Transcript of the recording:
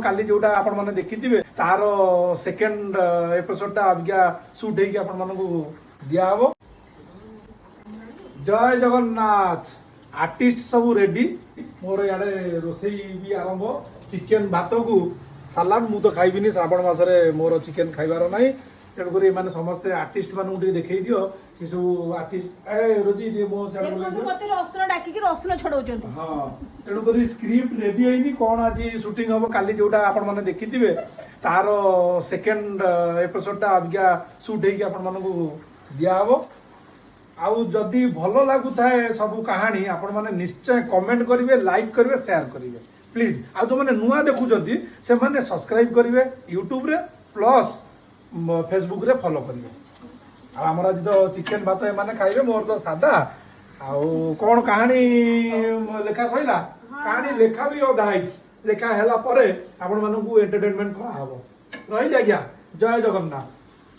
କାଲି ଯୋଉଟା ଆପଣମାନେ ଦେଖିଥିବେ, ତାର ସେକେଣ୍ଡ ଏପିସୋଡଟା ଅବିକା ସୁଟ୍ ହେଇକି ଆପଣମାନଙ୍କୁ ଦିଆହବ। ଜୟ ଜଗନ୍ନାଥ। ଆର୍ଟିଷ୍ଟ ସବୁ ରେଡି। ମୋର ଇଆଡ଼େ ରୋଷେଇ ବି ଆରମ୍ଭ। ଚିକେନ ଭାତକୁ ସାଲାଡ। ମୁଁ ତ ଖାଇବିନି, ଶ୍ରାବଣ ମାସରେ ମୋର ଚିକେନ ଖାଇବାର ନାହିଁ। ତେଣୁକରି ଏମାନେ ସମସ୍ତେ, ଆର୍ଟିଷ୍ଟ ମାନଙ୍କୁ ଟିକେ ଦେଖେଇ ଦିଅ। ସେ ସବୁ ଆର୍ଟିଷ୍ଟ। ଏ ରୋଜି, ଟିକେ ମୋ ସିଆଡ଼େ ବୁଲେଇ ଦେଖନ୍ତୁ ଦିଅ। ମତେ ରସୁଣ ଡାକିକି ରସୁଣ ଛଡଉଛନ୍ତି। ହଁ, ତେଣୁକରି ସ୍କ୍ରିପ୍ଟ ରେଡି ହେଇନି। କଣ ଆଜି ସୁଟିଂ ହବ, କାଲି ଯୋଉଟା ଆପଣମାନେ ଦେଖିଥିବେ, ତାର ସେକେଣ୍ଡ ଏପିସୋଡଟା ଅବିକା ସୁଟ୍ ହେଇକି ଆପଣମାନଙ୍କୁ ଦିଆହବ। ଆଉ ଯଦି ଭଲ ଲାଗୁଥାଏ ସବୁ କାହାଣୀ, ଆପଣମାନେ ନିଶ୍ଚୟ କମେଣ୍ଟ କରିବେ, ଲାଇକ୍ କରିବେ, ସେୟାର କରିବେ ପ୍ଲିଜ୍। ଆଉ ଯୋଉମାନେ ନୂଆ ଦେଖୁଛନ୍ତି, ସେମାନେ ସବସ୍କ୍ରାଇବ କରିବେ ୟୁଟ୍ୟୁବରେ, ପ୍ଲସ୍ ଫେସବୁକରେ ଫଲୋ କରିବେ। ଆଉ ଆମର ଆଜି ତ ଚିକେନ ଭାତ ଏମାନେ ଖାଇବେ, ମୋର ତ ସାଦା। ଆଉ କଣ କାହାଣୀ ଲେଖା ସରିଲା? କାହାଣୀ ଲେଖା ବି ଅଧା ହେଇଛି। ଲେଖା ହେଲା ପରେ ଆପଣମାନଙ୍କୁ ଏଣ୍ଟରଟେନମେଣ୍ଟ କରାହବ। ରହିଲି ଆଜ୍ଞା, ଜୟ ଜଗନ୍ନାଥ।